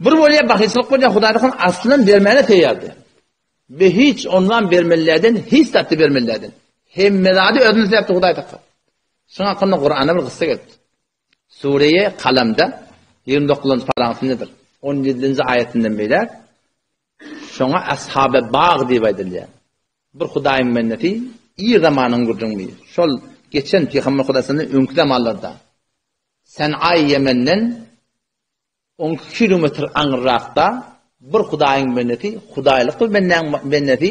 Bir bolýar bahylçylyk bolýar, Hudaýdan aslyndan bermäne teýýardy. Be hiç ondan bermelilerden, hiç zatda bermelilerden. Hemme zady özüne sebäpdi Hudaý takal. Şuň hakynda Kuranda bir gyssa gelipdir. Sureýe Kalamda 29-njy paraň içindedir. 17-nji aýatyndan beýläk şoňa Ashabe Bag diýip aýdylýar. Bir Hudaýyň bendesi ir zamanyň gürrüňi. Şol geçen Pygamber Hudaýyndan öňki zamanlarda Sen'aý Ýemenden 12 kilometr aňyrrakda bir Hudaýyň bendesi, hudaýlyk bir bendäň bendesi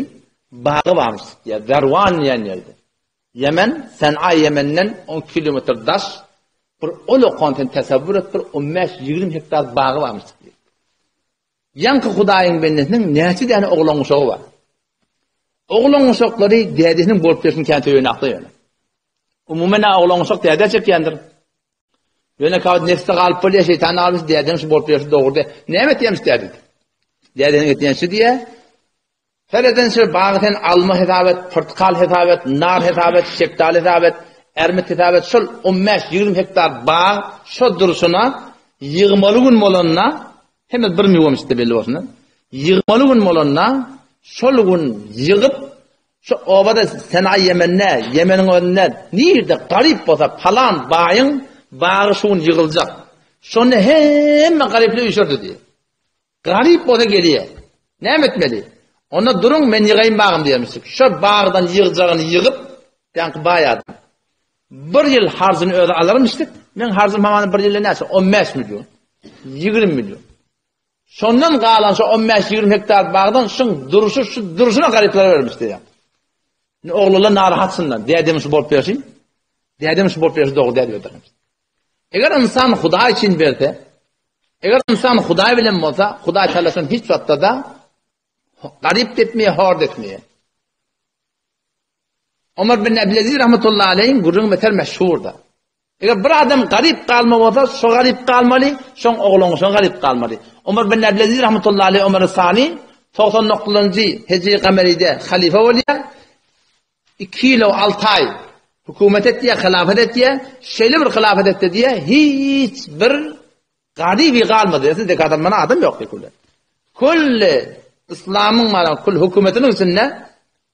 bagy barmyş diýýär. Zarwan diýen ýerde. Ýemen, Sen'a Ýemenden 12 kilometr daş bir ulakan sen tasawwur et bir 15-20 hektar bagy barmyş diýýär. Ýaňky Hudaýyň bendesiniň näçe däne oglan uşagy bar. Oglan uşaklary dädesiniň bolup berşini kän söýenakda ýöne. Umuman oglan uşak dädä çekýändir. Ýöne käwagt nefse galyp bolýar, şeýtan galyp, dädeň şu bolup berşi dogry däl. Näme etýämiş däde? Dädeniň etýän şu diýýär. Sereden şu bagy sen alma hesap et, pyrtykal hesap et, nar hesap et, şepdaly hesap et, ermit hesap et. Şol 15-20 hektar bag şo durşuna ýygmaly gün bolanda, hemme bir miwemişdi belli bolsun. Ýygmaly gün bolanda, şol gün ýygyp Şu obada Sena Ýemende, Ýemeniň özünde nirde garyp bolsa palan baýyň bagy şu gün ýygyljak. Şonda hemme garyplar üýşerdi diýýär. Garyp bolsa gelýär. Näme etmeli? Onda duruň men ýygaýyn bagym diýermişik. Şo bagdan ýygjagyny ýygyp, ýaňky baý adam. Bir ýyl harjyny özi alarmyşdyk. Meň harjym hamana bir ýylda näçe? 15 million. 20 million. Şondan galan şu 15-20 hektar bagdan şuň duruşy şu duruşyna garyplara bermiş diýýär. Indi oglanlar narahat şundan. Dädem şu bolup berşi. Dädem şu bolup berşi dogry däl diýip. Eger insan Hudaý üçin berse, eger insan Hudaý bilen bolsa, Hudaý Taala şony hiç wagtda da garyp etmeýär, hor etmeýär. Omar bin Abdülaziz rahmetullahi aleyh gürrüňi beter meşhurdy. Eger bir adam garyp galma bolsa, şo garyp galmaly, şoň ogluň şo garyp galmaly. Omar bin Abdülaziz rahmetullahi aleyh Omar Sani 99-njy hijri kameride halife bolýar. 2 ýyl 6 aý hökümet etýär, hilafet etýär. Şeýle bir hilafet etdi diýär, hiç bir Garyby galmady. Ýa zekat almana adam ýok diýip. Külli yslamyň mana kül hökümetiniň içinde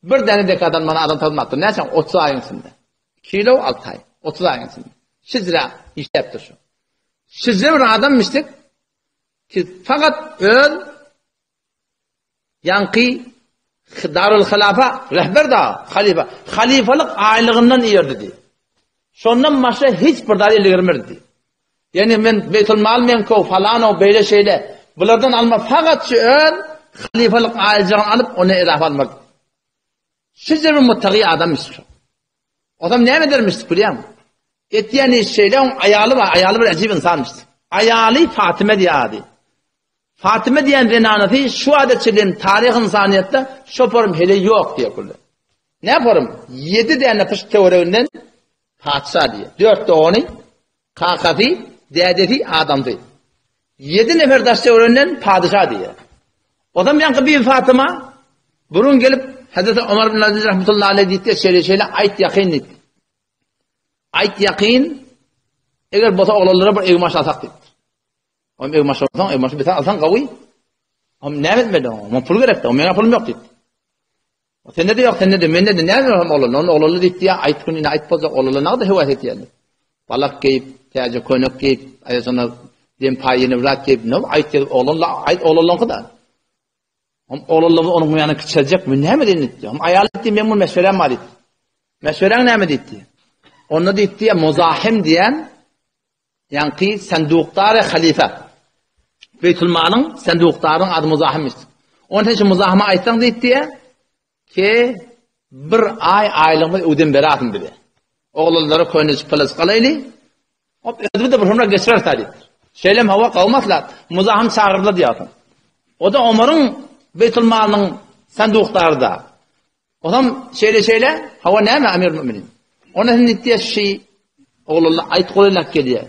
bir däne zekat almana adam tapylmapdyr. Näçe? 30 aýyň içinde. Kilo 6 aý. 30 aýyň içinde. Şizra işläpdir şu. Şizra bir adam mişdik ki fakat öz Ýaňky Darul Hylafa rehber da, halyfa. Halyfalyk aýlygyndan iýerdi diý. Şondan başga hiç bir zat ele girmerdi diý. Ýani men Beýtul Mal meňkow falanow beýle şeýle. Bulardan alma fakat şu öz halyfalyk aýlyjagyny alyp ony edafa almardy. Şeýle bir muttaki adamyş şu. Otam näme edermiş bilýäňmi? Etýän iş şeýle, oň aýaly bar, aýaly bir ajyp insanmyş. Aýaly Fatyma diýen ady. Fatyma diýen zenanasy şu wagta çenli taryh ynsanyýetde şo forum hele ýok diýýär külle. Ne forum? 7 däne pyşt töwereginden patyşa diýýär. 4 dogany, kakasy, dädesi, adamsy. 7 nefer daş töwereginden padyşa diýýär. Odam ýaňky Bibi Fatyma burun gelip Hazreti Omar bin Aziz rahmetullahi aleyh diýdi, şeýle şeýle aýt ýakyn diýdi. Aýt ýakyn, eger bolsa oglanlara bir egmaş alsak diýipdir. Oňa egmaş alsaň, egmaşy bise alsaň gawy. Oňa näme etmeli oňa? Oňa pul gerekdi. Oňa meňe pulum ýok diýdi. Sende de ýok, sende de, mende de näme hem oglanlar? Onda oglanlar diýdi, ýa aýt gün ine aýt boljak oglanlar nagda höwes etýärler. Balak geýip, täze könek geýip, aýasana dem paýyny bir geýip, näme aýt diýip oglanlar, aýt oglanlaryňky da. Hem oglanlar onuň ýanyna kiçeljek, men näme diýin diýdi. Hem aýal diýdi, men bu meşwerem bar diýdi. Meşwereň näme diýdi? Onda diýdi, muzahim diýen Ýaňky sendukdary halyfa. Beýtulmalyň sendukdarynyň ady Muzahymyş. Onda sen şu Muzahyma aýtsaň diýipdi ki, bir aý aýlygymyz öwden berasyn bize. Oglanlara köneç pylys galaýly. Hop, özümiz de bir hümra geçireris diýipdir. Şeýlem hawa gawy maslahat. Muzahym çagyrdylar diýýärsiň. O da Omaryň Beýtulmalynyň sendukdary-da. Otam şeýle şeýle, hawa näme Amir Müminin? Ona sen diýdi şi oglanlar aýt golaýlap gelýär.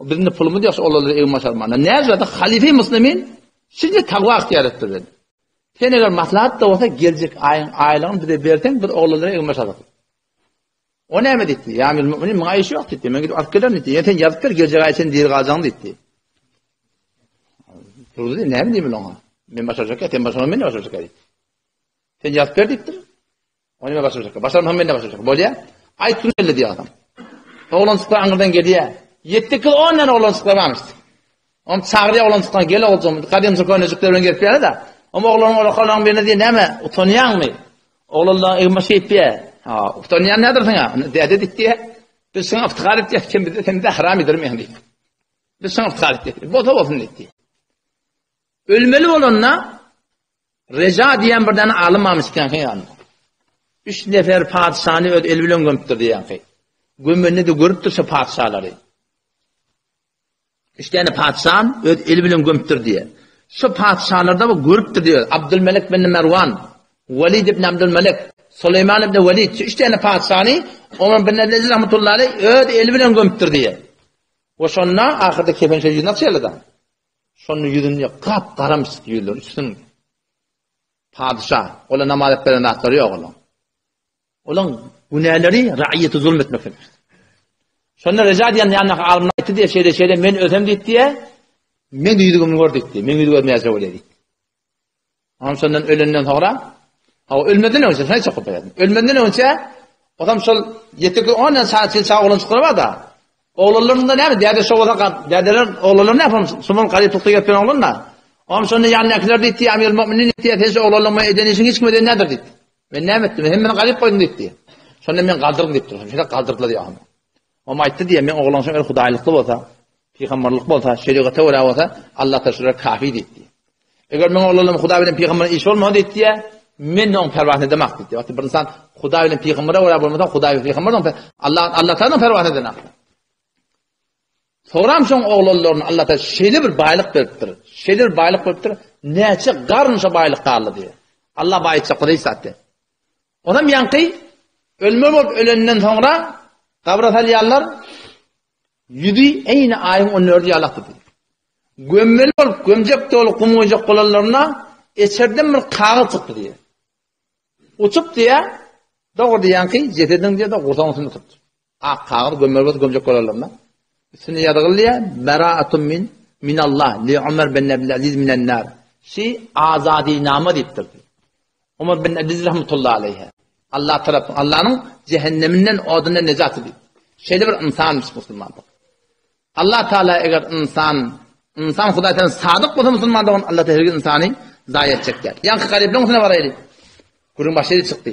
Bizde pulumyz ýok, oglanlara egin başarmana. Näme halife muslimin şimdi takwa ihtiýar etdirdi. Sen eger maslahat da bolsa geljek aýyň aýlygyny bize berseň, biz oglanlara egin başardyk. O näme diýdi? Ýa Amir Müminin muňa iş ýok diýdi. Men gidip alyp gelerin diýdi. Ýa sen ýazyp ber, geljek aý sen diri galjagyň diýdi. Durdy diýdi, näme diýmeli oňa? Men başarjak, sen başarmaň, men başarjak diýdi. Sen ýazyp ber diýipdir. Ony men başarjak. Başarmasam men de başarjak. Bolýa. Aýt gün geldi diýýär adam. Oglanjyklar aňyrdan gelýär. Ýetdi 10 tane oglanjyklar barmyş. Oň çagyrýar oglanjyklar gel oglum. Gadymjy könejikler bilen gelip ýaly-da. Oň oglanyň olakalaryň birine diýýär, näme, utanýaňmy? Oglanlar egme şeýtýär. Ha, utanýan nädirsiň ha? Däde diýdi. Biz saňa iftihar etýäs, sen bize sen bize haram edirmeýän diýdi. Biz saňa iftihar etýäs. Bolsa bolsun diýdi. Ölmeli bolanda Reja diýen bir däne alym barmyş eken ýanynda. Üç nefer patyşany öz eli bilen gömüpdir diýenki. Gömende de görüpdir şu patyşalary. Üç däne patyşany öz eli bilen gömüpdir diýe. Şu patyşalarda bu görüpdir diýe. Abdülmelek bin Merwan, Walid ibn Abdülmelek, Süleýman ibn Walid şu üç däne patyşany Omar bin Abdülaziz rahmetullahi aleyh öz eli bilen gömüpdir diýe. We şonda ahyrda kefen şeýle ýüzüne açýarlar da. Şonda ýüzünde gap-garam çykdy ýüzleri üstün. Padyşa, ola namaz edip beren zatlary ýok olaň. Olaň günäleri raýyta zulm etmek sebäpli. Şonda Reja diýen ýanyndaky alym aýtdy diýe, şeýle şeýle men ölsem diýdi diýe, men ýüzügimi gör diýdi. Men ýüzügi görmäýjek bolýar diýdi. Onam şondan ölenden soňra, ha ölmeden öňçe, şony çykyp berdim. Ölmeden öňçe, otam şol ýeteki on ýa çaý çaý oglan çykyp bar da. Oglanlaryň da näme, däde şo bolsa, dädeler oglanlar näme, şumun garyp tukda gelip oglan da. Onam şonda ýanyndakylar diýdi, Amirul Mu'minin diýdi, sen şu oglanlaryň eden işiň hiç kime eden nädir diýdi. Men näme etdim? Hemmeni garyp goýdum diýdi. Şonda men galdyryn diýipdir. Şeýle galdyrdylar diýýär. Oňa aýtdy diýýär, men oglan şo hudaýlykly bolsa, pygamberlik bolsa, şerigata görä bolsa, Allah Taala şulara kafi diýdi. Eger men oglanlarym Hudaý bilen pygamberiň işi bolmasa diýdi diýýär, men oň perwasyny edemak diýdi. Wagty bir insan Hudaý bilen pygambere görä bolmasa, Hudaý bilen pygamber oň Allah Allah Taala perwasyny edenak. Soram şoň oglanlaryny Allah Taala şeýle bir baýlyk beripdir. Şeýle bir baýlyk beripdir, näçe garyn şo baýlyk galdy diýýär. Allah baýytjak bolsa hiç zat diýýär. Onam ýaňky ölme bolup ölenden soňra gabra salýarlar. Ýüzi eýni aýyň 14 ýalakdy diýip. Gömmeli bolup, gömjek doly gum goýjak bolanlarynda eçerden bir kagyz çykdy diýýär. Uçup diýýär, dogry diýýänki jesediň diýýär, gursagyň üstünde tutdy. Ak kagyz gömmeli bolup gömjek bolanlarynda üstünde ýazgyly diýýär, Beraatun min minallah li Umar bin Abdulaziz minen nar. Şi azadinama diýipdir. Umar bin Aziz rahmetullahi aleyhe. Allah tarapyn Allah'yň cehenneminden, odundan nejaty diýip. Şeýle bir insanmyş musulmanlyk. Allah Teala eger insan insan Hudaý tarapyn sadyk bolsa musulman dogan Allah Teala her insany zaýa etjek däl. Ýaňky garyplaryň üstüne baraýly. Gürrüň başga ýere çykdy.